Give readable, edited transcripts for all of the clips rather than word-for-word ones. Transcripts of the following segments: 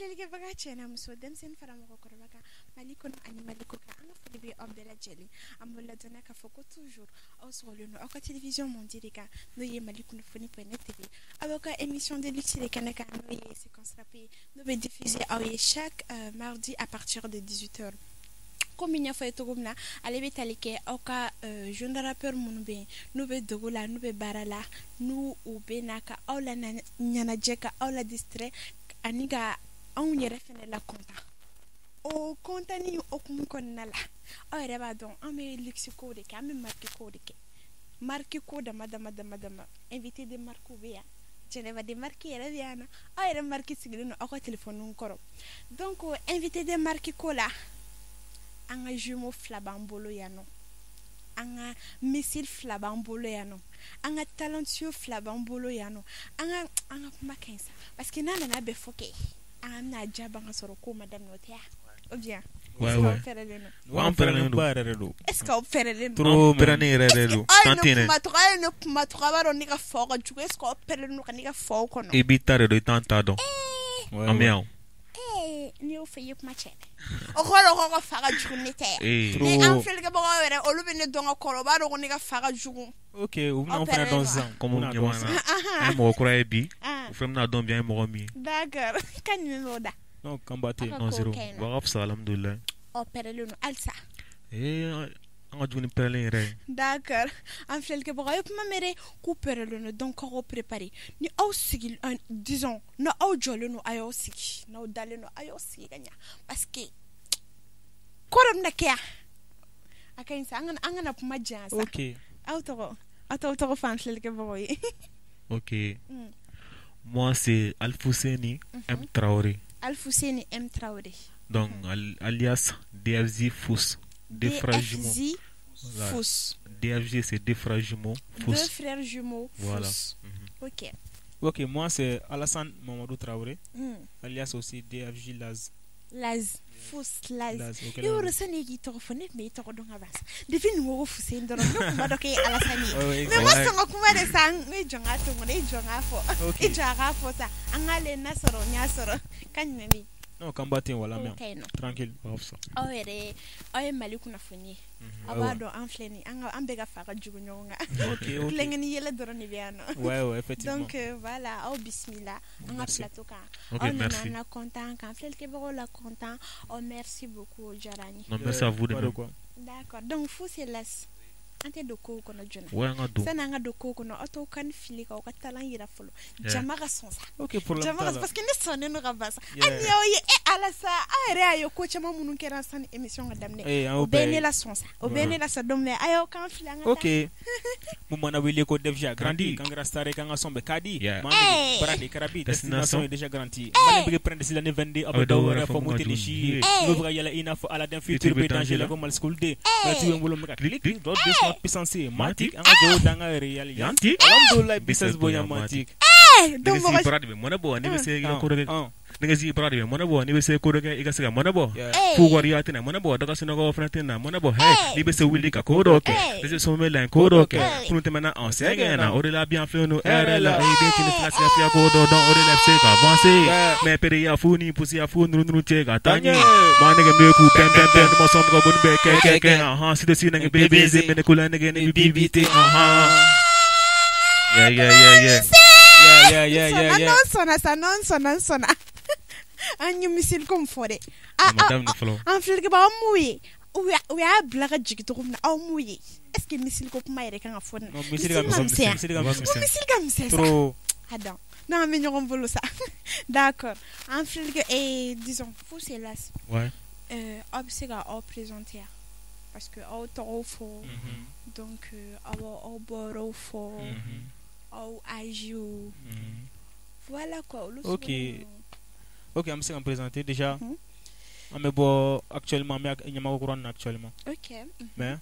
Filɛlikɛbaga cɛ n'a muso, denmisɛnnin fara mɔgɔkɔrɔba kan, Mali kɔnɔ ani Mali kɔ kan, an ka foli bɛ aw bɛɛ lajɛlen. An b'aw ladɔnniya k'a fɔ ko toujours aw sɔgɔlen don aw ka télévision Mondi de kan, n'o ye Mali kunnafoni.net TV. Aw b'aw ka émission de luxe de kɛnɛ kan, n'o ye séquence rap ye, n'o bɛ diffuser aw ye chaque mardi à partir de 18h. Komi n y'a fɔ a ye cogo min na, ale bɛ tali kɛ aw ka jeune rappeur minnu bɛ yen, n'u bɛ dogo la, n'u bɛ baara la, n'u u bɛ na ka aw la ɲɛnajɛ, ka aw la distrait ani ka anw yɛrɛ fɛnɛ la content. O content ni hokumu kɔnɔna la, aw yɛrɛ b'a dɔn an bɛ luxe kow de kɛ, an bɛ marque kow de kɛ, marque ko dama dama dama dama. Invité de marque bɛ yan, Jɛnɛba de marque yɛrɛ bɛ yan nɔ, aw yɛrɛ marque sigilen don aw ka téléphone kɔrɔ. Donc invité de marque ko la, an ka jumeau fila b'an bolo yan nɔ, an ka missile fila b'an bolo yan nɔ, an ka talentueux fila b'an bolo yan nɔ. An ka kuma ka ɲi sa, parce que n'a nana bɛɛ fɔ kɛ, an bɛna ja ban ka sɔrɔ ko ma daminɛ, o tɛ ya ou bien? Ouais, ouais. Fɛrɛlen don. Ouais, an fɛrɛlen don. Ba yɛrɛ de don. Est ce que aw fɛrɛlen don? Trop. An pɛrɛnnen yɛrɛ de don. Aw ye Tan ne tɛ yen dɛ. kuma tɔgɔ, aw ye ne kuma tɔgɔ, a b'a dɔn ne ka faw ka jugu. Est ce que aw pɛrɛlen don ka ne ka faw kɔnɔ? I b'i ta de dɔn, i t'an ta dɔn. Ouais, An bɛ ouais. yan o. Ee, n'i y'o fɔ, i ye kuma cɛ dɛ. O kɔrɔ ko ka fa ka jugu ne tɛ. Ee. Trop. Ni an filɛlikɛbagaw yɛrɛ, olu bɛ ne dɔn ka kɔrɔ, u b'a dɔn ko ne ka fa ka jugu. Ok, u bɛna Aw anw fana pɛrɛnnen dɔn don. sisan. Comme U bɛna ɲɛ dɔn b'an sisan. na, an ye mɔgɔ kura ye bi. Ah. U fana bɛna dɔn bi an ye mɔgɔ min ye. D'accord, kan jumɛn b'o da? Non, kanba tɛ yen. Aw Non, ka zéro. kow ka ɲi nɔ. Wa ka fisa, alhamdulilayi. Aw pɛrɛlen don halisa? Ee, an ka jugu ni pɛrɛlen yɛrɛ ye. D'accord, an filɛlikɛbagaw, aw ye kuma mɛn dɛ, k'u pɛrɛlen don. Donc k'aw préparé. Ni aw sigi, disons ni aw jɔlen don, a y'aw sigi, n'aw dalen don, a y'aw sigi ka ɲa, parce que ko dɔ bɛna kɛ yan. A ka ɲi sa, an kana kuma janya sa. Ok. Aw tɔgɔ, aw t'aw tɔgɔ fɔ an filɛlikɛbagaw ye. Ok. Moi, c'est Alfousseni M. Traoré. Alfousseni M Traoré. Donc, alias DFZ Fous. Deux frères jumeaux. DFZ Voilà. Fous. DFG, c'est deux frères jumeaux. Deux Fous. frères jumeaux. Voilà. Fous. Ok. Ok, moi c'est Alassane Mamadou Traoré, alias aussi DFJ Laz. Laz. Fous Laz. Laz, ok. I yɔrɔ sani i k'i tɔgɔ fɔ, ne tun bɛ i tɔgɔ dɔn ka ban sa. Depuis nin ko Fuseni dɔrɔn, ne tun b'a dɔn k'e ye Alasani ye. Ouais, ouais, Mais ma Ouais. sɔn ka kuma de sa, ne jɔn k'a to n kɔnɔ, e jɔn k'a fɔ. Ok. I jɔ a k'a fɔ sa, an k'ale n'a sɔrɔ n y'a sɔrɔ. Kan jumɛn bɛ yen? Non, kanba tɛ yen, wala Kow mɛ. ka ɲi nɔ. Tranquille. Wa ka fisa. Aw yɛrɛ, aw ye Mali kunnafoni ye. Aw b'a dɔn an filɛ nin ye, an ka an bɛɛ ka fa ka jugu ɲɔgɔn kan. Ok, ok. Kulonkɛ ni yɛlɛ dɔrɔn de bɛ yan nɔ. Ouais, effectivement. Donc voilà, aw bisimila an ka Merci. plateau kan. Ok, Aw nana merci. an la content, k'an filɛlikɛbagaw la content. Oh, merci beaucoup, o diyara n ye. Non, merci à vous de Pas de même. quoi. D'accord. Donc Fous et Las. An tɛ don kow kɔnɔ joona. Ouais, an ka don. Sani an ka don kow kɔnɔ, aw t'aw kan fili k'aw ka talent yira fɔlɔ. Yeah. Jama ka sɔn sa. Ok, problème Jama t'a ka la. sɔn parce que ne sɔnnen don ka ban sa. Yeah. Hali ni y'aw ye, e Ala sa, aw yɛrɛ y'a ye ko caman minnu kɛra sani émission ka daminɛ. Eh, an O y'o bɛɛ bɛɛ ye ne ye. la sɔn sa. O bɛɛ ye ne la sɔn donc mais a y'aw kan fili an ka taa. Ok. Mun mana wele ko DFG a grandi, Grandi. k'an kɛra star ye, k'an ka son bɛɛ ka di. Yeah. Maa min Hey. baara de kɛra bi, Destination. destination est déjà garantie. Mali bɛ prendre l'année 22, aw bɛ Aw bɛ dɔw dɔw wɛrɛ wɛrɛ fɔ fɔ mun mun tɛ ka nin jugu si ni ye. ye. N'u bɛ ka yɛlɛ i n'a fɔ Aladdin, futur bɛ bɛ danger danger la la. ko Mali school D. Hey. Mali bɛ n bolo n bɛ ka clic, Clic, droite gauche, not puissance, matic, an ka jɔw dan ka réel ye. Yanti. Alhamdoulilah, business bonya matic. Eh, donc Nɛgɛsi mɔgɔ baara de bɛ mɔnɛ bɔ, n'i bɛ se i ka ko dɔ kɛ. Ah, Nɛgɛsi baara de bɛ mɔnɛ bɔ, n'i bɛ se ko dɔ kɛ, i ka se ka mɔnɛ bɔ. yeah. Eh. Fu wariya tɛna mɔnɛ bɔ, daga sunɔgɔ fana tɛna mɔnɛ bɔ. Hey. Hey, n'i bɛ se wuli ka ko dɔ kɛ. Hey. N'i bɛ se somɛ la ko dɔ kɛ. Hey. Kunun tɛmɛna an sɛgɛn na, o de la bi an filɛ nin Hɛrɛ hɛrɛ la. la. I den tini fila sira fiya ko dɔ dɔn, o de la i bɛ se ka avancer. Yeah. Mais pereya fu ni pusiya fu nuru nuru cɛ ka taa ɲɛ. Ɲɛ. Maa nɛgɛ bɛ k'u pɛn pɛn pɛn, n'u ma sɔn mɔgɔ boni bɛɛ kɛ kɛ kɛ. Ahan, si tɛ si nɛgɛ bébé, mɛnɛ ko la nɛgɛ ne bi bi tɛ. Ahan. Yeah, yeah, yeah, yeah. Yeah, yeah, yeah, yeah, Sɔnna yeah. n'an sɔnna sa, n'an sɔnna, n sɔnna. An ye missile ko min fɔ dɛ. A ma daminɛ fɔlɔ. An filɛlikɛbagaw, m'u ye. U y'a bila ka jigin cogo min na, aw m'u ye. Est ce que missile ko kuma yɛrɛ kan ka fɔ nin na? Non, missile ka Missile ma misɛn, misɛnya. missile ka Ma misɛn. Ko missile ka misɛn sa. Trop. Adam. Non, an bɛ ɲɔgɔn bolo sa. D'accord. An filɛlikɛ, eh, disons, Fous et Las. Ouais. Aw bɛ se ka aw présenter yan. Parce que aw tɔgɔw fɔ. Donc aw b'aw bɔyɔrɔw fɔ. Aw âge. Voilà quoi. Olu Ok. sugu ninnu. Ok, an bɛ se ka présenter déjà. An bɛ bɔ actuellement, an bɛ Ɲamakɔ kura na actuellement. Ok. Mais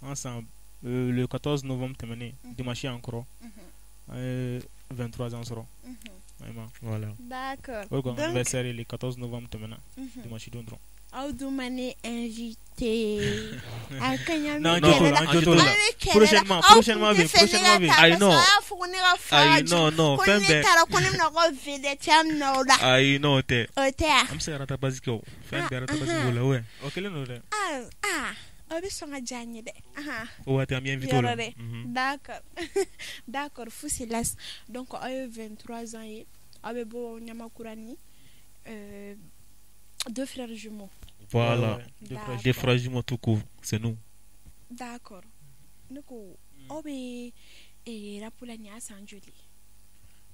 an san le 14 novembre tɛmɛnen, dimanche an kɔrɔ, an ye 23 ans sɔrɔ. Vraiment. Voilà. D'accord. O de Donc, anniversaire ye le 14 novembre tɛmɛna, dimanche don dɔrɔn. Aw dun ma ne invité. A ka ɲa Non, min kɛlɛ la. an jo t'o la. Aw bɛ kɛlɛ la. Prochainement, Aw prochainement kun tɛ bɛ, fɛ ne prochainement ka bɛ. taa Ayi, parce que non. aw y'a fɔ ko ne ka fa Ayi, ka jigin. non, non, Ko fɛn ni ne bɛɛ. taara ko ne bɛna kɛ vedette ya minɛ o la. Ayi, non, o tɛ. O tɛ wa? An bɛ se ka rattrapage kɛ o. Fɛn Ah, bɛɛ rattrapage ahan. b'o la, ouais. O kelen don dɛ. Ah, ah, aw bɛ sɔn ka diya n ye dɛ. Ahan. O waati an bɛ invité o la. Yɔrɔ dɛ. D'accord. D'accord, Foussilas. Donc, aw ye 23 ans ye. Aw bɛ bɔ Ɲamakurani. Deux frères jumeaux. Voilà. Ouais, deux frères. Des frères jumeaux tout court, c'est nous. D'accord. Ne ko aw bɛ rap la nin y'a san joli?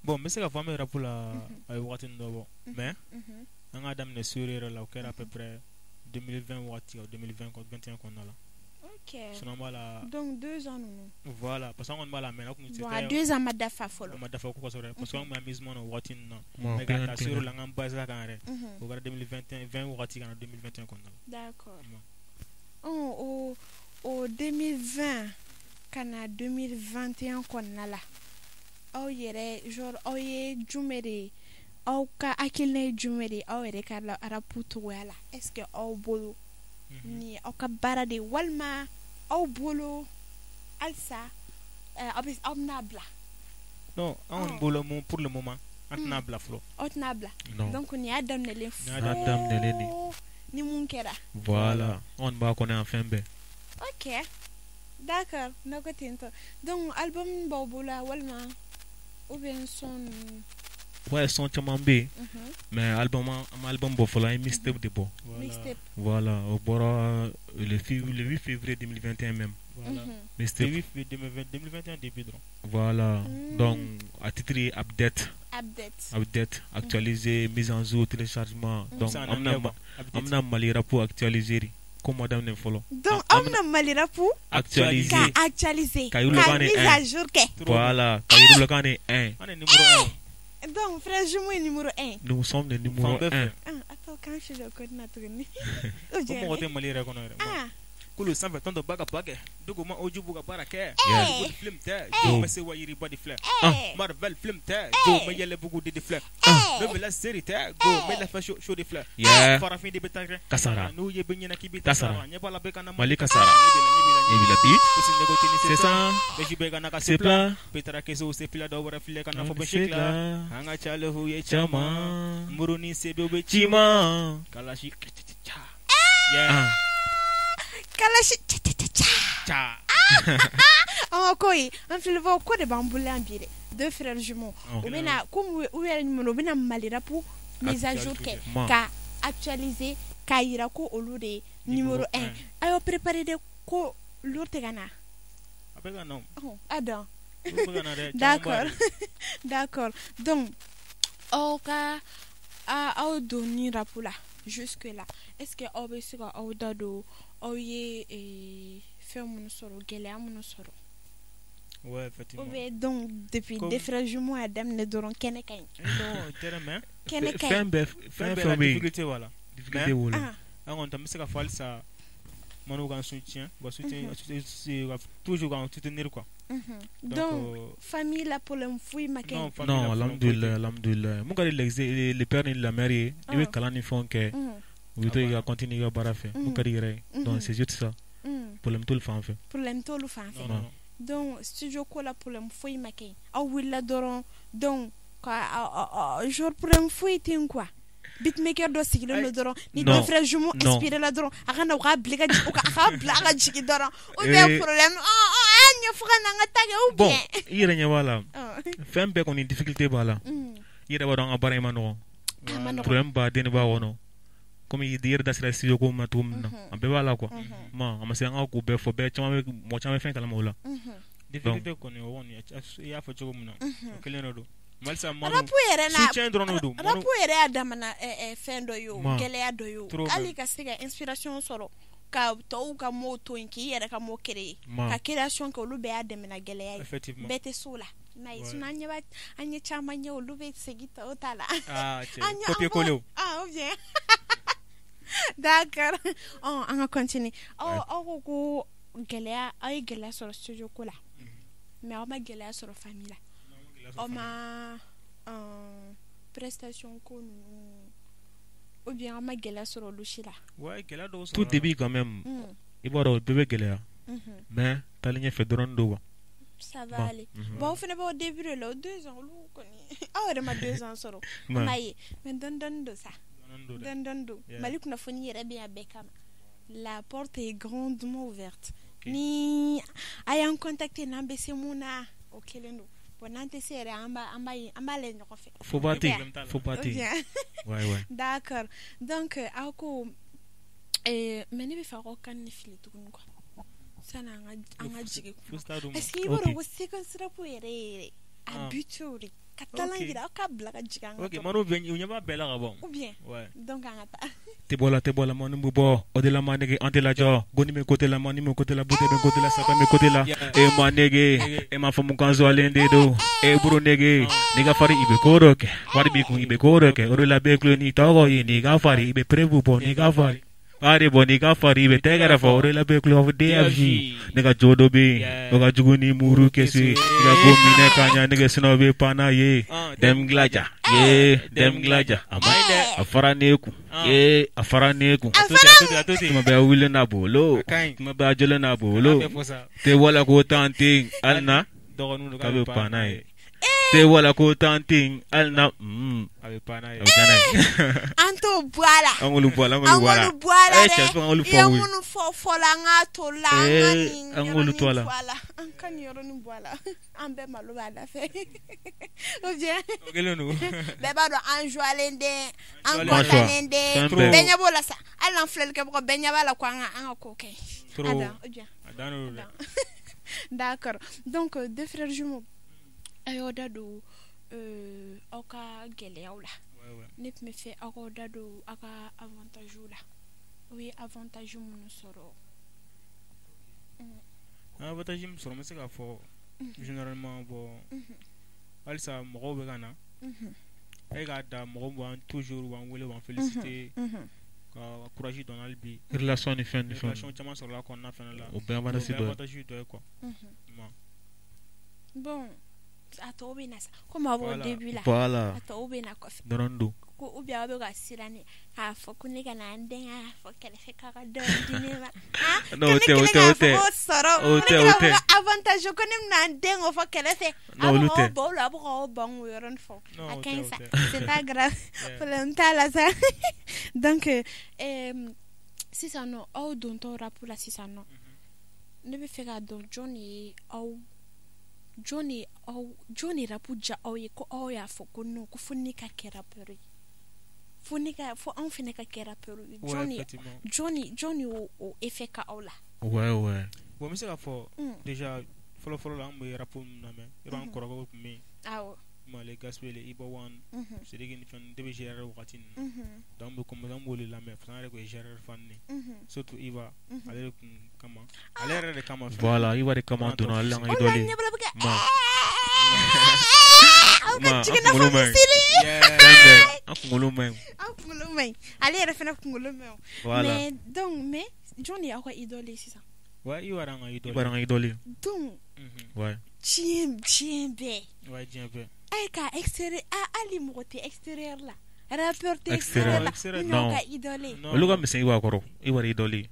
Bon, n bɛ se k'a fɔ an bɛ rap la a ye wagatinin dɔ bɔ. Mais an k'a daminɛ sérieux yɛrɛ la, o kɛra à peu près 2020 wagati 2020 21 kɔnɔna la. Ok. Sinon an b'a la. Donc 2 ans ninnu. Voilà, parce que an kɔni b'a la mais an kun Bon, a 2 ans ma dafa fɔlɔ. A ma dafa kosɛbɛ parce que an kun bɛ amusement na o waati ninnu na. Bon, Mais ka plein, taa plein. sérieux la, an k'an basé a kan yɛrɛ. O kɛra 2021 20 wagati ka na 2021 kɔnɔna la. D'accord. O 2020 ka na 2021 kɔnɔna la, aw yɛrɛ genre aw ye jumɛn de ye, aw ka hakilina ye jumɛn de ye aw yɛrɛ ka rap cogoya la? Est ce que aw bolo nin ye aw ka baara de ye walima aw bolo halisa aw bɛ aw bɛna bila? Non, an kɔni bolo mun pour le moment an tɛna bila fɔlɔ. Aw tɛna bila. Non. Donc nin y'a daminɛlen Nin y'a daminɛlen de. fo ni mun kɛra. Voilà. An kɔni b'a kɔnɔ yan fɛn bɛɛ. Ok, d'accord, n'aw ko ten tɔ. Donc album b'aw bolo wa walima ou bien son ninnu? Ouais, son caman bɛ yen. Mais album, an ma album bɔ fɔlɔ, an ye mixtape de bɔ. Voilà. Mixtape. Voilà, o bɔra le 8 février 2021 même. Voilà. Mixtape. Le 8 février 2020, 2021 début dɔrɔn. Voilà. Donc, a titre ye Update. Update. Update, actualiser, mise en jour, téléchargement. Donc, C'est en an anglais, bɛna quoi. an Update. bɛna Mali rap actualiser de. Ko ma daminɛ fɔlɔ. Donc An aw bɛna Mali rap actualiser. ka actualiser. Ka yir'u la Ka k'an ye mise un. à jour kɛ. Trop. Voilà, ka yir'u la k'an ye 1. An ye numéro 1. Donc frère jumeau ye numéro 1. Nous sommes le numéro Fan bɛɛ 1. fɛ. Ah, attends, k'an si jɔ ko na tuguni. O mɔgɔ tɛ Mali yɛrɛ kɔnɔ yɛrɛ. Ah, Kolo sanfɛ tɔn dɔ ba ka ba kɛ duguma ojubu ka baara kɛ. Yeah. Dugu film tɛ Eh. jo ma se wa yiriba de filɛ. eh, Marvel film tɛ jo ma yɛlɛ bugu de filɛ. eh, Nouvelle série tɛ go ma lafa show de filɛ. Yeah. Farafin de bɛ taa kɛ. Kasara. N'u ye bɛ ɲɛna k'i bɛ Tasara. Ɲɛ b'a la bɛɛ ka na Mali kasara. Ɲɛ b'i la, ɲɛ b'i la, Et la bite, Aussi négocier ni c'est ça, Bɛsi bɛɛ ka na ka c'est se plat. plat. Petara keso se fila dɔw wɛrɛ filɛ ka na fɔ bɛ C'est si la. là. An ka calehu ye caman. Caman. Muru ni sebe bɛ ci. Ciment. Kalasi. Ca. Yeah. Ah. Kalasi cha cha cha cha. Ca. An ka ko ye an filɛbagaw ko de b'an bolo yan bi dɛ. Deux frères jumeaux. Oh. U bɛna komi u yɛrɛ numéro u bɛna Mali rap mise à jour kɛ Ma. ka actualiser k'a yira ko olu de ye numéro 1. A y'aw préparé dɛ ko lourd tɛ ka na. A bɛ ka na o. Oh, a dɔn. Olu bɛ ka na dɛ. D'accord. D'accord. Donc, aw ka aw donni rap la jusque là, est-ce que aw bɛ se ka aw da don aw ye fɛn minnu sɔrɔ, gɛlɛya minnu sɔrɔ? Ouais, Ou effectivement. bien donc depuis Comme- deux frères jumeaux y'a daminɛ dɔrɔn kɛnɛ ka ɲi. Non, tɛrɛ mais Kɛnɛ ka ɲi. Fɛn bɛɛ, fɛn fɛn bɛɛ la fɛn bɛ yen. difficulté voilà. Difficulté b'o la. Ah, An kɔni ta n bɛ se ka fɔ halisa Manu k'an soutien, u ka soutien, ka toujours k'an soutenir quoi. Donc famille la problème foyi ma kɛ. Non, famille Non, la problème alhamdoulilah, alhamdoulilah. Mun ka di le père ni la mère ye, i bɛ Ah. kalan ni fɛnw kɛ, u bɛ to i ka continuer i ka baara fɛ. Mun ka di i yɛrɛ ye. Donc c'est juste ça. Problème t'olu fan fɛ. Problème t'olu fan fɛ. Non, non, non. Donc studio ko la problème foyi ma kɛ. Aw wulila dɔrɔn donc ka genre problème foyi tɛ yen quoi. Beatmaker dɔ sigilen don dɔrɔn ni Non. deux frères jumeaux Non. inspiré la dɔrɔn a ka na u k'a bila ka jigin a k'a bila a ka jigin dɔrɔn ou bien problème a ɲɛfɔ ka na an ka taa kɛ ou Bon, bien. i yɛrɛ ɲɛ b'a la. Ah. Fɛn bɛɛ kɔni difficulté b'a la. I yɛrɛ b'a dɔn an ka baara in ma nɔgɔn. A ma nɔgɔn. Problème baden de b'a kɔnɔ. Komi i yɛrɛ da sera studio ko ma cogo min na, a bɛɛ b'a la quoi. Ma, a ma se an ka k'o bɛɛ fɔ, bɛɛ caman bɛ mɔgɔ caman bɛ fɛn kalama o la. Difficulté kɔni o kɔni i y'a fɔ cogo min na, o kelen de don. Malisa Manu Rap yɛrɛ n'a soutien dɔrɔn de don. rap yɛrɛ y'a damana fɛn dɔ ye o, Ma. gɛlɛya dɔ ye o. Trop Hali même. ka se ka inspiration sɔrɔ ka tɔw ka mots to yen k'i yɛrɛ ka mots créer Ma. ka création kɛ olu bɛɛ y'a dɛmɛna gɛlɛya ye. Effectivement. Bɛɛ tɛ s'o la. Mais Ouais. sinon an ɲɛ b'a an ye caman ye olu bɛ segin tɔw ta la. Ah, cɛ, An ye- copier an b'o- coller o. Ah, ou bien. D'accord. Oh, an ka continuer. Aw ko ko gɛlɛya aw ye gɛlɛya sɔrɔ studio ko la. Mais aw ma gɛlɛya sɔrɔ famille la. Aw ma prestation ko ninnu Ou bien an ma gɛlɛya sɔrɔ olu si la? Ouais, gɛlɛya dɔw sɔrɔ. Tout début quand même, i b'a dɔn o bɛɛ bɛ gɛlɛya. Mais taalen ɲɛfɛ dɔrɔn don quoi. Ça va aller. Bon, o fana b'o début de la, o 2 ans olu kɔni, aw yɛrɛ ma 2 ans sɔrɔ. An b'a ye, mais dɔɔni dɔɔni don sa. Dɔɔni dɔɔni don. Mali kunnafoni yɛrɛ bɛ yan bɛɛ kama. La porte est grandement ouverte. Ni a y'an contacter, n'an bɛ se mun na, o kelen don. Bon, n'an tɛ se yɛrɛ, an b'a lajɛ ɲɔgɔn fɛ. Fo ba tɛ yen, fo ba tɛ yen. Ouais. D'accord. Donc aw ko mais ne bɛ fɛ aw ka kan ni fili tuguni quoi. Sani an ka jigin kuma. Parce que i b'a dɔn ko séquence rap yɛrɛ yɛrɛ, a but t'o de ka talent yira, aw ka bila ka jigin an ka. Ok, Manu bɛ u ɲɛ b'a bɛɛ la ka bɔ. Ou bien. Donc an ka taa. Tɛ bɔ la, tɛ bɔ la, mɔni bɛ bɔ o de la, ma nege an tɛ lajɔ goni bɛ côté la, mɔni bɛ côté la, bute bɛ côté la, saba bɛ côté la. E ma nege, e ma faamu kan zɔlen de don. E buru nege, n'i ka fari, i bɛ ko dɔ kɛ, wari b'i kun, i bɛ ko dɔ kɛ, o de la bɛ kulo n'i tɔgɔ ye. N'i ka fari, i bɛ preuve bɔ, n'i ka fari wari bɔ, n'i ka fari, i bɛ tɛgɛrɛ fɔ, o de la bɛ kulo fɔ DFJ. Ne ka jo dɔ bɛ yen, o ka jugu ni muru kɛsu ye. I ka ko minɛ ka ɲa nege, sinɔ bɛ pan n'a ye. Dem gilaja ye, dem gilaja, a ma ɲi dɛ, a fara ne kun ye, a fara ne kun. Tuma bɛɛ a wuli n'a bolo, tuma bɛɛ a jɔlen n'a bolo. Tɛ wala ko tan tɛ yen, hali na k'a bɛ pan n'a ye. Tɛ wala ko tan tɛ yen, hali na a bɛ pan n'a ye. A bɛ taa n'a ye. An t'o bɔ a la. An k'olu bɔ a la, an k'olu bɔ a la. An k'olu bɔ a la Eh, dɛ. cɛ, fo an k'olu I fɔ ye koyi. minnu fɔ fɔlɔ, an k'a to la, an ka Eh, nin an k'olu to a la. yɔrɔnin bɔ a la. An ka nin yɔrɔnin bɔ a la. An bɛɛ malo b'a da fɛ. Ou bien. O kelen don. Bɛɛ b'a dɔn an joilen den, an An kɔntannen den. Fɛn bɛɛ. Bɛɛ ɲɛ b'o la sa. Hali n'an filɛlikɛbagaw, bɛɛ ɲɛ b'a la ko an ka ko kɛ. Trop. A dan, ou bien. A dan don dɛ. D'accord. Donc, deux frères jumeaux, a y'aw da don aw ka gɛlɛyaw la. Ne tun bɛ fɛ aw k'aw da don aw ka avantages la. Aw ye avantage minnu sɔrɔ. An avantage min sɔrɔ, n bɛ se k'a fɔ généralement, bon, halisa mɔgɔw bɛ ka na. E k'a da mɔgɔw b'an toujours b'an wele, b'an féliciter, ka courage don hali bi. Relation ni fɛn ni fɛn. Relation caman sɔrɔla kɔnɔna fana la. O bɛɛ avantage O bɛɛ dɔ ye. Avantage dɔ ye quoi. Bon, a tɔw bɛ na sa, komi aw b'o début la. Voilà. A tɔw bɛ na kɔfɛ. Dɔrɔn don. Ko ou bien aw bɛ ka siran ne k'a fɔ ko ne ka na n den k'a fɔ kɛrɛfɛ k'a ka dɔɔni di ne ma. Non, o tɛ, o tɛ, o tɛ. Ko sɔrɔ. O tɛ, o tɛ. Avantage ko ne bɛna n den o fɔ kɛrɛfɛ. Non, olu tɛ. A bɛ k'aw ban o la, a bɛ k'aw ban o yɔrɔnin fɔ. Non, A o ka tɛ, ɲi o sa. tɛ. C'est pas grave. Problème t'a la sa. Donc sisan nɔ, aw dontɔ rap la sisan nɔ, ne bɛ fɛ k'a dɔn jɔn de ye aw, jɔn de ye aw, jɔn de rap diya aw ye ko aw y'a fɔ ko non, ko fo ne ka kɛ rappeur ye, fo ne ka fo anw fana ka kɛ rappeur ye? Jɔn de, effectivement. jɔn de y'o o effet kɛ aw la? Ouais. Bon, n bɛ se k'a fɔ déjà, fɔlɔ fɔlɔ la, an tun bɛ rap minnu lamɛn, yɔrɔ an kɔrɔkɛw tun bɛ yen. Mali Gaspi, Iba One, Sidiki ni fɛn ninnu, bɛ GR wagati ninnu. Donc an bɛ commencer, an b'olu lamɛn parce que an yɛrɛ tun ye GR fan de ye. Surtout Iba, ale de kun kama, ale yɛrɛ de kama fɛnɛ. Voilà, Iba de kama donna ale an ka O la idole. ɲɛ bolo bɛ kɛ. Ma. Aw Ma, ka an jigin n'a fɔ kunkolo ma ɲi. misiri. Fɛn bɛɛ, an kunkolo ma ɲi. Aw kunkolo ma ɲi, ale yɛrɛ fana kunkolo ma ɲi. Voilà. Mais donc, mais jɔn de y'aw ka idole ye sisan? Ouais, Iba y'an ka idole. Iba y'an ka idole. Donc Ouais. diɲɛ bɛɛ. Ouais, diɲɛ bɛɛ. A ye ka extérieur, a hali mɔgɔ tɛ extérieur la, rappeur tɛ Extérieur. extérieur la Extérieur. min y'aw Non. ka idole ye. Non. Olu ka misɛn Iba kɔrɔ. Iba de idole ye.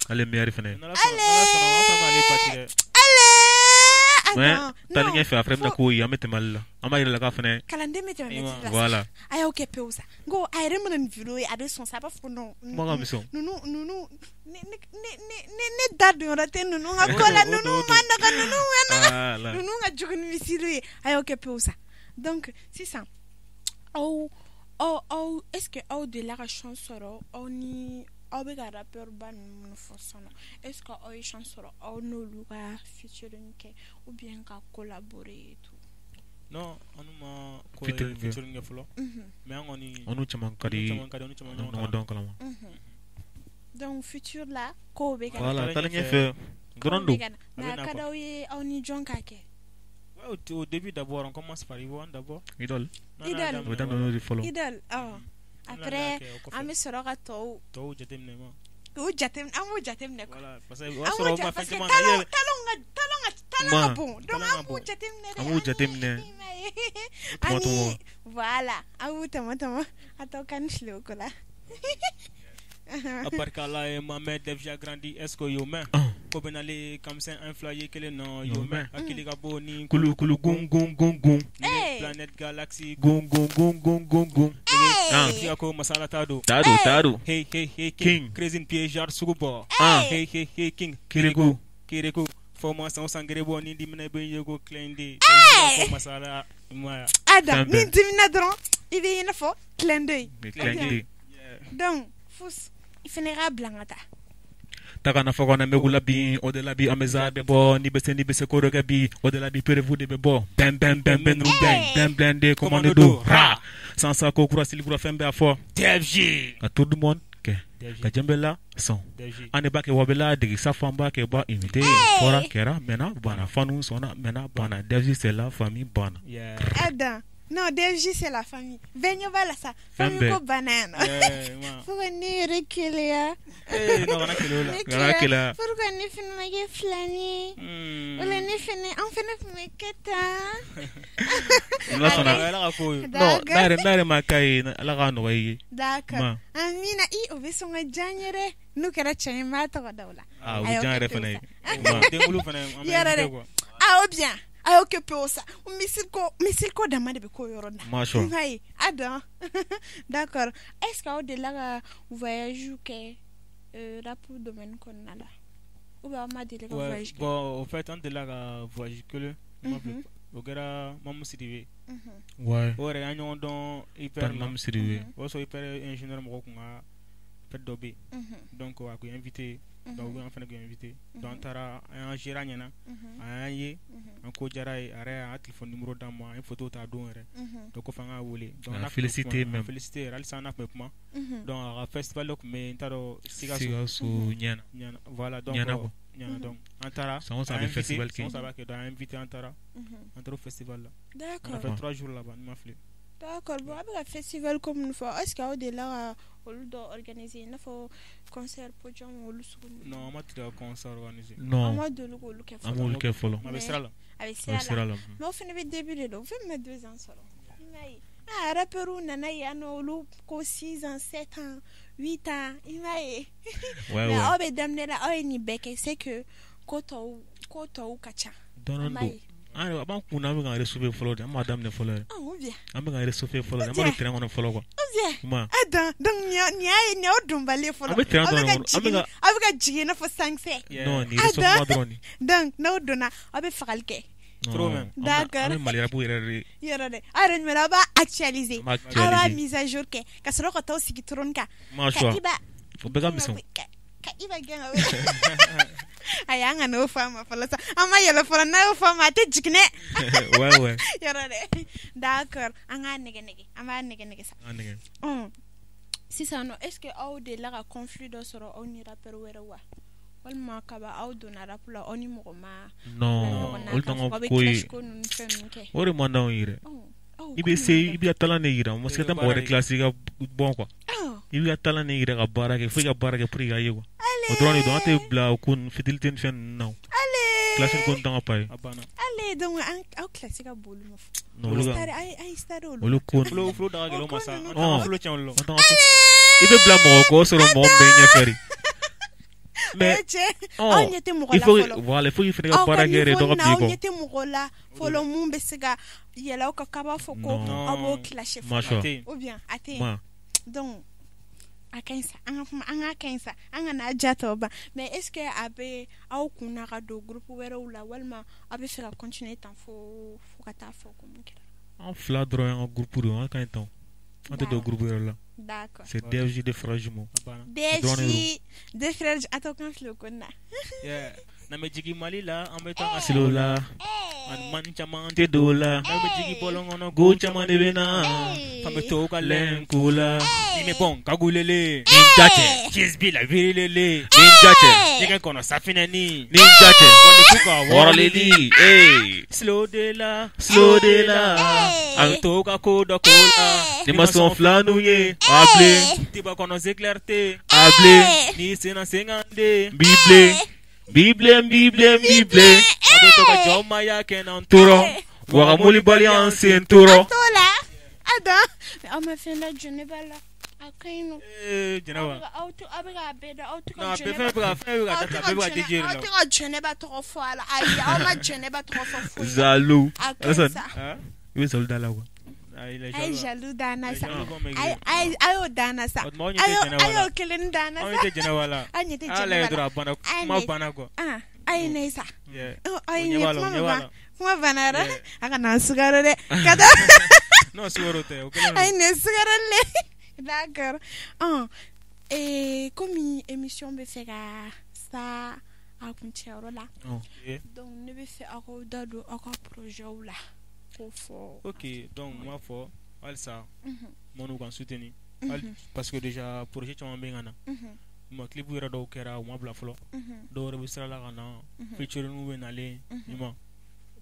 Ale meilleur fɛnɛ. N'Ala sɔnna, n'Ala sɔnna, an fana b'ale bati dɛ. Ale, Mais attends, taalen non. ɲɛfɛ, après bɛna k'o ye, an bɛ tɛmɛ ale la. An b'a yira la k'a fɛnɛ. Kalanden bɛ tɛmɛ mɛtiri la sa. Voilà. A y'aw kɛ pewu sa, n ko a yɛrɛ mana nin vidéo ye, a bɛ sɔn sa, a b'a fɔ ko non. Kuma ka misɛn. Ninnu ninnu, ne da don yɔrɔ tɛ ninnu ka ko la. O don, Ninnu o don. ma nɔgɔ, ninnu ma nɔgɔ. Voilà. Ninnu ka jugu ni misiri ye. A y'aw kɛ pewu sa. Donc sisan, aw est ce que aw delila ka chance sɔrɔ, aw ni aw bɛ ka rappeur ba ninnu minnu fɔ sisan nɔ, est ce que aw ye chance sɔrɔ aw n'olu ka featuring kɛ ou bien ka collaborer et tout? Non, an n'u ma ko Featuring kɛ. featuring kɛ fɔlɔ. Mais an kɔni An n'u caman ka di. An n'u caman ka di, an n'u caman An ɲɔgɔn ɲɔgɔn kalan. dɔn kalama. Donc futur la, kow bɛ ka na. Voilà, Taalen taalen ɲɛfɛ. ɲɛfɛ. Dɔrɔn Kow bɛ don. ka na. A Mais bɛ a na ka quoi. d'aw ye aw ni jɔn k'a kɛ? Ouais, au début d'abord, on commence par Iba One d'abord. Idole. N'an y'a Idole. daminɛ, O bɛ daminɛ n'o de fɔlɔ. Idole, ɔ. N'an y'a Après kɛ, o kɔfɛ, an bɛ sɔrɔ ka tɔw tɔw jateminɛ ma. k'u jateminɛ, an b'u jateminɛ quoi. Voilà, parce que o y'a An sɔrɔ b'u o ma jate fɛn parce que caman na. talon talon ka talon ka talon ka Ma. bon, donc Talon ka an b'u bon. jateminɛ dɛ. An b'u jateminɛ. I m'a ye. Tɔmɔ, Ani tɔmɔ. voilà, an b'u tɔmɔ tɔmɔ, a tɔ kan ni fili o ko la. A barika Ala ye ma mɛn Def J grandi, est ce que y'o mɛn? Ko bɛ nalen kamisɛn an fila ye kelen nɔ, y'o mɛn? Hakili ka bon ni kulu kulu gun gun gun gun. Planète galaxie gun gun gun gun gun gun. Siga ko masala ta don. Ta don, ta don. Hey hey hey king. Crazy piège sugu bɔ. Hey hey hey king. Kirikou. Kirikou. Fo ma san san gere bɔ ni dimina bɛ ye ko clin d'œil. Ko masala ma. Adam ni dimina dɔrɔn i bɛ i n'a fɔ clin d'œil. Clin d'œil. Donc Fous i fana k'a bila n ka taa. Ta kana fɔ kana mɛgula bi o de la bi an bɛ za bɛ bɔ ni bɛ se ni bɛ se ko dɔ kɛ bi o de la bi preuve de bɛ bɔ bɛn bɛn bɛn bɛn ninnu bɛn bɛn bɛn de commande do ra sansa ko kura sili kura fɛn bɛɛ a fɔ Def J ka tour du monde kɛ ka jɛnbɛla sɔn an de b'a kɛ wa bɛ la dege sa fan b'a kɛ ba imité fɔra kɛra mɛnna banna fanu sɔnna mɛnna banna Def J c'est la famille banna. Adam. Non, Def J c'est la famille. Bɛɛ ɲɛ b'a la sa. Famille ko banna yan nɔ. Pourquoi ne yɛrɛ keleya? Non, kana keleya o la. Kana keleya. Pourquoi ne fana ma kɛ filani ye? Wala ne fana, an fana tun bɛ kɛ tan. Ala sɔnna. Ala ka ko ye. Non, n'a yɛrɛ ma k'a ye, Ala k'a nɔgɔya i ye. D'accord. Amina, i o bɛ sɔn ka diya n ye dɛ. N'o kɛra cɛ ye, n b'a tɔgɔ da o la. Ah, o bɛ diya n yɛrɛ fana ye. Denkulu fana, an bɛ invité quoi. Ah, o bien. A y'o kɛ pewu sa. Misiri ko dama de bɛ k'o yɔrɔ la. Masha. I m'a ye Adam. D'accord. Est-ce que aw delila ka voyage kɛ rap domaine kɔnɔna la? Ou bien aw ma deli ka voyage kɛ? Bon, au fait, an delila ka voyage kelen. O kɛra Mamu Sidibe. Ouais. O yɛrɛ an ɲɔgɔn dɔn hyper la. Mamu Sidibe. O y'a sɔrɔ hyper ingénieur mɔgɔw kun ka fête dɔ bɛ yen. Donc a kun invité. Donc an fana kun invité. Donc an taara an y'an gérer a ɲɛna. A y'an ye. An ko diyara ye, a yɛrɛ y'a téléphone numéro d'an ma, an ye photo ta don yɛrɛ. Donc kɔfɛ an k'a wele. Donc a félicité même. Félicité yɛrɛ, halisa an n'a tun bɛ kuma. Donc a ka festival dɔ tun bɛ yen, n t'a dɔn Sikaso. Sikaso ɲɛna. Ɲɛna voilà donc ɲɛna quoi. Ɲɛna donc an taara. San o san a bɛ festival kɛ. San o san a b'a kɛ, donc an invité an taara. An taara o festival la. D'accord. On a fait 3 jours là-bas, ni ma fili. D'accord. Bon, a bɛ ka festival ko minnu fɔ, est-ce que aw delila ka olu dɔ organiser i n'a fɔ concert podium olu sugu ninnu? Non, an ma deli ka concert organiser. Non. An ma deli k'olu kɛ fɔlɔ. An m'olu kɛ fɔlɔ. A bɛ sira la. A bɛ sira la. Mais o fana bɛ début de la, o fɛn min ma 2 ans sɔrɔ. I m'a ye. Ah, rappeurs nana yan nɔ, olu ko 6 ans, 7 ans, 8 ans, i m'a ye. Ouais, mais ouais. Aw bɛ daminɛ la, aw ye nin bɛɛ kɛ, c'est que ko tɔw ka ca. Dɔɔnin don. An yɛrɛ a b'an kun na, an bɛ k'an réchauffer fɔlɔ de, an m'a daminɛ fɔlɔ yɛrɛ. Ou bien. An bɛ k'an réchauffer fɔlɔ de, an ma don terrain kɔnɔ fɔlɔ quoi. Ou bien. Attends, donc nin y'a ye, nin y'aw donbali ye fɔlɔ. An bɛ terrain kɔnɔ, an bɛ ka aw bɛ ka jigin i n'a fɔ sankisɛ. Non, nin réchauffement dɔrɔn de. Donc n'aw donna, aw bɛ fagali kɛ. Trop même. D'accord. An bɛ Mali rap yɛrɛ de. Yɔrɔ dɛ, aw yɛrɛ jumɛn aw b'a actualiser. Aw b'a mise à jour kɛ, ka sɔrɔ ka t'aw sigi trône kan. Masha. O bɛɛ ka misɛn. Ka i b'a gɛn ka wele. Ayi, an ka n'o fɔ a ma fɔlɔ sa, an ma yɛlɛ fɔlɔ, n'a y'o fɔ a ma a tɛ jigin dɛ. Ouais ouais. Yɔrɔ dɛ. D'accord, an k'a nɛgɛ nɛgɛ, an b'a nɛgɛ nɛgɛ sa. An nɛgɛ. Sisan nɔ, est-ce que aw delila ka conflit dɔ sɔrɔ aw ni rappeur wɛrɛ wa? Walima kaba aw donna rap la aw ni mɔgɔ ma? Non, olu t'an ka ko ye. Ko ninnu fɛn ninnu kɛ. O de man d'anw ye dɛ. I bɛ se, i b'i ka talent de yira, mɔgɔ si tɛ mɔgɔ wɛrɛ classe i ka bɔn quoi. I b'i ka talent de yira ka baara kɛ, fo i ka baara kɛ pour i ka ye quoi. O dɔrɔn de don, an tɛ bila o ko ninnu fidélité ni fɛn ninnu na o. Classe ko t'an ka pa ye. Ale donc aw classe ka bon olu ma. Non, olu ka a ye star olu. Olu ko Flo da ka gɛlɛn o ma sa. An t'an ka flo tiɲɛ olu la. I bɛ bila mɔgɔ kɔ, o sɔrɔ mɔgɔ min bɛ ɲɛfɛ de. Mais aw ɲɛ tɛ mɔgɔ la fɔlɔ. Voilà, il faut k'i fana ka baara kɛ de dɔ ka bin i kɔ. Aw ɲɛ tɛ mɔgɔ la fɔlɔ mun bɛ se ka yɛlɛ aw kan k'a b'a fɔ ko aw b'o clasher fɔlɔ. Ou bien a tɛ yen. Donc a ka ɲi sa, an ka kuma, an ka ka ɲi sa, an ka n'a ja tɔ ban. Mais est-ce que a bɛ aw kun na ka don groupe wɛrɛw la walima aw bɛ fɛ ka continuer tan fo ka taa fɔ ko mun kɛra? An fila dɔrɔn y'an ka groupe de ye, an ka ɲi tan. An tɛ don groupe wɛrɛ la. D'accord. C'est DFJ de frères jumeaux. DFJ de frères, a t'aw kan fili o ko nin na. N'an bɛ jigin Mali la, an bɛ taa ka silo la. Ani man caman tɛ don o la. N'an bɛ jigin bɔlɔn kɔnɔ, go caman de bɛ na. An bɛ to ka lɛn ko la. Ni bɛ bɔn kagulele. Ni ja cɛ. Cheese bi la virilele. Ni ja cɛ. Ɲɛgɛn kɔnɔ safinɛ ni. Ni ja cɛ. Wali ka wɔrɔleli. Ee. Slow de la. Slow de la. An bɛ to ka ko dɔ ko la. Ni ma sɔn filaninw ye. A bilen. Tiba kɔnɔ zéclairé. A bilen. Ni senna senkan de. Bi bilen. Bibilen bibilen bibilen. A bɛ to ka jɔnmaya kɛ n'an tora. Wa ka molibali an sen tora. An t'o la. Adam. Aw ma fɛn lajɔ ne b'a la. A ka ɲi nɔ. Ee Jɛnɛba. Aw tɛ aw bɛ k'a bɛɛ da aw tɛ ka Non, a bɛɛ fɛnɛ bɛ ka fɛn bɛ ka da bɛɛ bɛ ka DJ aw la. tɛ ka Jɛnɛba tɔgɔ fɔ a la. Ayi, aw ma Jɛnɛba tɔgɔ fɔ foyi la. Zalou. A ka ɲi Alassane. sa. Hein? I bɛ zalou da la quoi. Ah, il est A ye jaloux. jaloux da n na Il est sa. jaloux comme A ye a y'o da n na sa. O tuma aw ɲɛ A tɛ y'o Jɛnɛba a la. y'o kelen da n na Anw sa. tɛ Jɛnɛba la. Aw ɲɛ tɛ An lajɛ Jɛnɛba la. dɔrɔn a banna. A ye Kuma ne- banna quoi. Ah, a ye ne sa. Yeah. Aw ye O ɲɛ ne b'a la, o kuma ɲɛ ma b'a ban. la. Kuma banna yɛrɛ. Yeah. A kana n sukaro dɛ. Ka taa. Non, sukaro tɛ. O kɛlen A ye don. ne sukaro le. D'accord. Komi émission bɛ fɛ ka sa a kuncɛyɔrɔ la. Yeah. Donc ne bɛ fɛ aw k'aw da don aw ka projet la. K'o fɔ. Ok, donc n b'a fɔ halisa minnu k'an soutenir. Mhm. Parce que déjà projet caman bɛ ka na. Mhm. Ma clip yɛrɛ dɔw kɛra u ma bila fɔlɔ. Mhm. Dɔw wɛrɛ bɛ sira la ka na. Featuring bɛ nalen. Ɲuman.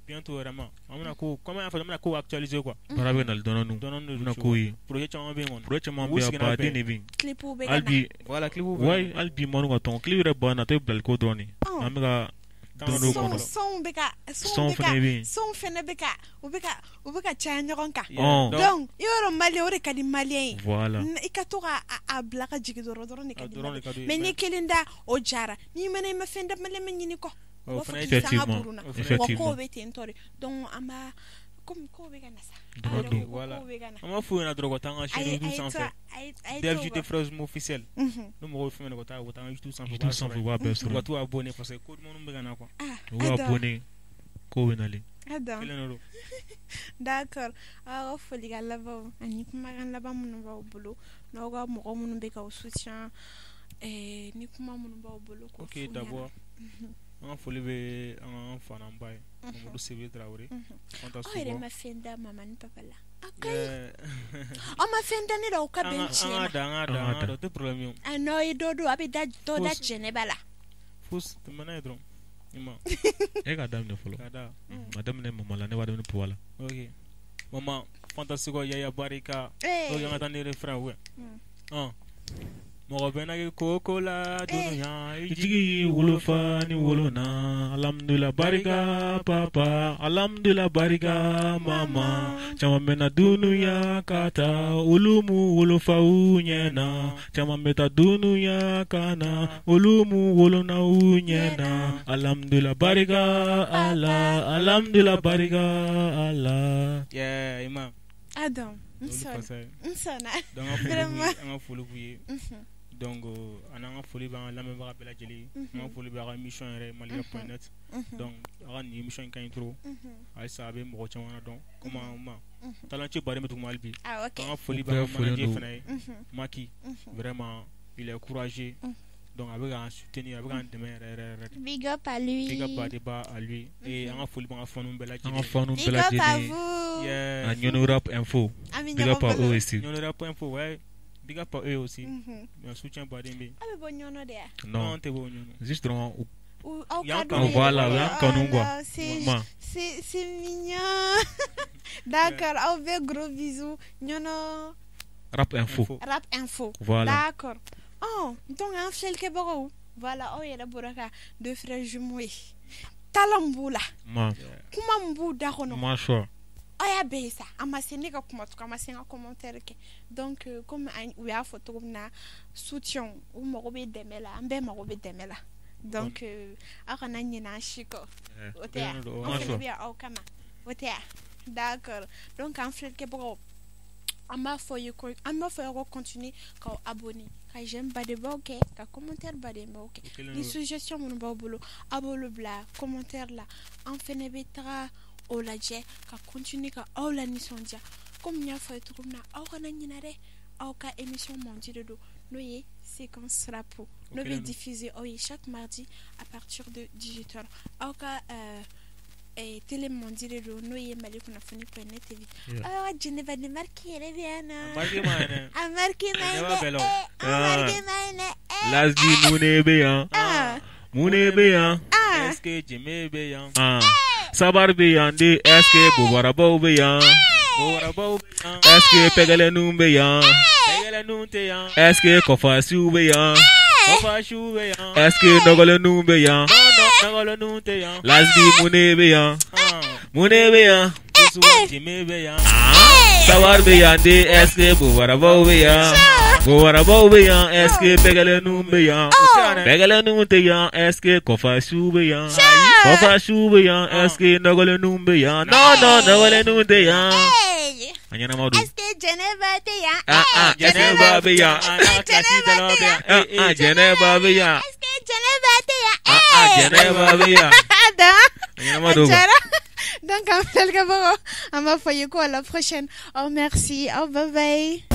Bientôt vraiment. An bɛna ko comme an y'a fɔ an bɛna ko actualiser quoi. Baara bɛ nali dɔɔnin. Dɔɔnin de Bɛna don. ko ye. Projet caman bɛ yen kɔni. Projet caman U bɛ yan, sigira baden bɛn. de bɛ yen. Clip bɛ ka Hali na. bi Voilà, clip bɛ ouais, hali bi mɔni ka tɔn clip yɛrɛ banna a tɛ bilali ko dɔrɔn de. Ɔn. An bɛ ka Temps dɔɔnin dɔw Sonw kɔnɔ. sonw bɛ ka sonw Son bɛ ka fɛnɛ bɛ yen. sonw fɛnɛ bɛ ka u bɛ ka caya ɲɔgɔn kan. Yeah, Ɔn. Donc i b'a dɔn malien o de ka di malien ye. Voilà. I ka to ka a bila ka jigin dɔrɔn dɔrɔn de ka A di dɔrɔn de malien. ka di Mais n'i kelen da o jara n'i mɛna i ma fɛn da malien bɛ ɲini kɔ. O U b'a fɔ fana ye k'i sanga Effectivement. buruna. O fana ye Wa Effectivement. kow bɛ ten tɔ de. Donc an b'a komi kow bɛ ka na sa. Dɔrɔn Aw yɛrɛ don. ko ko Voilà. kow bɛ ka na. An b'a f'u ɲɛna dɔrɔn ka taa an ka A chaîne ye YouTube a ye to sanfɛ. a ye Dev to JT bɔ. Frères Jumeaux officiel. Mhm. Ni mɔgɔw ye fɛn min ka taa u ka taa an ka YouTube sanfɛ. U YouTube b'a sɔrɔ sanfɛ u b'a bɛɛ yen. U sɔrɔ. ka t'u abonner parce que ko dumanw bɛ ka na quoi. Ah, U b'a Adam. abonné kow bɛ nalen. Adam. Kelen de don. D'accord. Aw ka folikan labanw ani kumakan laban minnu b'aw bolo n'aw ka mɔgɔ minnu bɛ k'aw soutien ni kuma minnu b'aw bolo k'o Ok, f'u ɲɛna. d'abord an ka foli bɛ an ka fa n'an ba ye. Mamadou Sebe Traoré. Fanta Aw yɛrɛ Sogo. ma fɛn da mama ni papa la. A ka ɲi. Yeah. Aw ma fɛn da ne la o ka An bɛn ka an tiɲɛ ka ma. da an ka da An an ka ka da. da o tɛ problème ye o. A n'aw ye dɔ don a bɛ da dɔ da Fos- Jɛnɛba la. Fos tɛmɛ n'a ye dɔrɔn. I ma E k'a daminɛ fɔlɔ. ka da. A daminɛ mama la ne b'a daminɛ papa la. Ok. Maman Fanta Sogo Yaya Barika. Eh. Ok, an ka taa ni refrain ouais. Mm. Ɔn. Mɔgɔ bɛ na kɛ ko la dunuya i I jigi wolofa ni wolona alhamdulillah barika papa alhamdulillah barika mama caman bɛ na dunuya ka taa olu mu wolofaw ɲɛna caman bɛ taa dunuya ka na olu mu wolonaw ɲɛna alhamdulillah barika ala alhamdulillah barika ala. Yeah, i ma. Adam, n Olu sɔnna. fasa ye. N sɔnna. Donc an ka foli b'u ye, Vraiment. an ka foli b'u ye. Mhm. Donc an n'an ka foli b'an ka lamɛnbaga bɛɛ lajɛlen ye. An ka foli bɛ a ka émission yɛrɛ Malika.net. Mhm. Donc a ka nin émission in ka ɲi trop. Mhm. Halisa a bɛ mɔgɔ caman ladɔn. Comme an ma talent baden bɛ duguma hali bi. Ah, ok. An ka foli U b'an bɛɛ ka folilen manager don. fana ye. Mhm. Maki Mhm. vraiment il est courageux. Donc a bɛ k'an soutenir a bɛ k'an dɛmɛ yɛrɛ yɛrɛ yɛrɛ de. Big up à lui. Big up Badeba à lui et an ka foli b'an ka fanu bɛɛ An ka lajɛlen. fanu Big bɛɛ up à lajɛlen. vous. Yeah. A Ɲɔnɔ rap info. An bɛ Big up ɲɔgɔn à eux bolo. aussi. Ɲɔnɔ rap info ouais. Big up à eux aussi. Mhm. Un soutien baden bɛ yen. Aw bɛ bɔ Ɲɔnɔ de ya? Non, An tɛ bɔ Ɲɔnɔ. juste dɔrɔn Ou aw Y'an ka kanu. d'u ye. Voilà, y'an kanu quoi. Oh, c'est Ma. c'est mignon. D'accord, aw bɛɛ gros bisous. Ɲɔnɔ Rap info. rap info. Voilà. D'accord. Oh, donc an filɛlikɛbagaw, voilà, aw yɛrɛ bɔra ka deux frères jumeaux ye. Talent b'u la, Ma. kuma min b'u da kɔnɔ, Ma choix. aw y'a bɛɛ ye sa. A ma se ne ka kuma tugun, a ma se n ka commentaire kɛ. Donc comme u y'a fɔ cogo min na, soutien, u mago bɛ dɛmɛ la, an bɛɛ mago bɛ dɛmɛ la. Donc aw kana ɲinɛ an si kɔ. O tɛ yan? Kelen don, An ouais. fɛnɛ bɛ yan aw kama. O tɛ yan? D'accord. Donc an filɛlikɛbagaw, an b'a fɔ ye ko an b'a fɔ aw ka continuer k'aw abonner, ka j'aime badenbaw kɛ, ka commentaire badenbaw kɛ. O kelen Ni don. suggestion minnu b'aw bolo, aw b'olu bila commentaire la. An fɛnɛ bɛ taga o lajɛ ka continuer ka aw la nisɔndiya. Komi n y'a fɔ aw ye cogo min na, aw kana ɲinɛ dɛ, aw ka émission mandi de don, n'o ye séquence rap n'o bɛ kelen don. diffuser aw ye chaque mardi à partir de 18h. Aw ka télé mandi de don, n'o ye Mali kunnafoni point net TV. Yeah. Aw ka Jɛnɛba ni Mariki yɛrɛ bɛ yan nɔ. A marqué ma yɛrɛ. A marqué ma Jɛnɛba ye bɛɛ dɛ. la o. A marqué ma ye dɛ. Lasbi mun de bɛ yan? Ah. Mun de bɛ yan? Ah. Est-ce que Jɛmɛ bɛ yan? Ah. Sabar bɛ yan de, est-ce que bobarabaw bɛ yan? Bobarabaw bɛ yan. Est-ce que pɛgɛlɛninw bɛ yan? Pɛgɛlɛninw tɛ yan. Est-ce que kɔfasiw bɛ yan? Kɔfasiw bɛ yan. Est-ce que nɔgɔlɛninw bɛ yan? Non, non, nɔgɔlɛninw tɛ yan. Lasbi mun de bɛ yan? Ah. Mun de bɛ yan? Musuwa Jɛmɛ bɛ yan. Sabar bɛ yan de, est-ce que bobarabaw bɛ yan? Ko warabaw bɛ yan, est-ce que bɛgɛlɛninw bɛ yan? Bɛgɛlɛninw tɛ yan, est-ce que kɔfasiw bɛ yan? Kɔfasiw bɛ yan, est-ce que nɔgɔlenninw bɛ yan? Non, non, nɔgɔlenninw tɛ yan. A ɲɛnama don. Est-ce que Jɛnɛba tɛ yan? Ah, ah, Jɛnɛba bɛ yan. Jɛnɛba tɛ yan. Ah, ah, Jɛnɛba bɛ yan. Est-ce que Jɛnɛba tɛ yan? Ah, ah, Jɛnɛba bɛ yan. Dan. A ɲɛnama don quoi. Donc, an filɛlikɛbagaw, an b'a fɔ ye ko à la prochaine. Oh, merci. Oh, bye bye.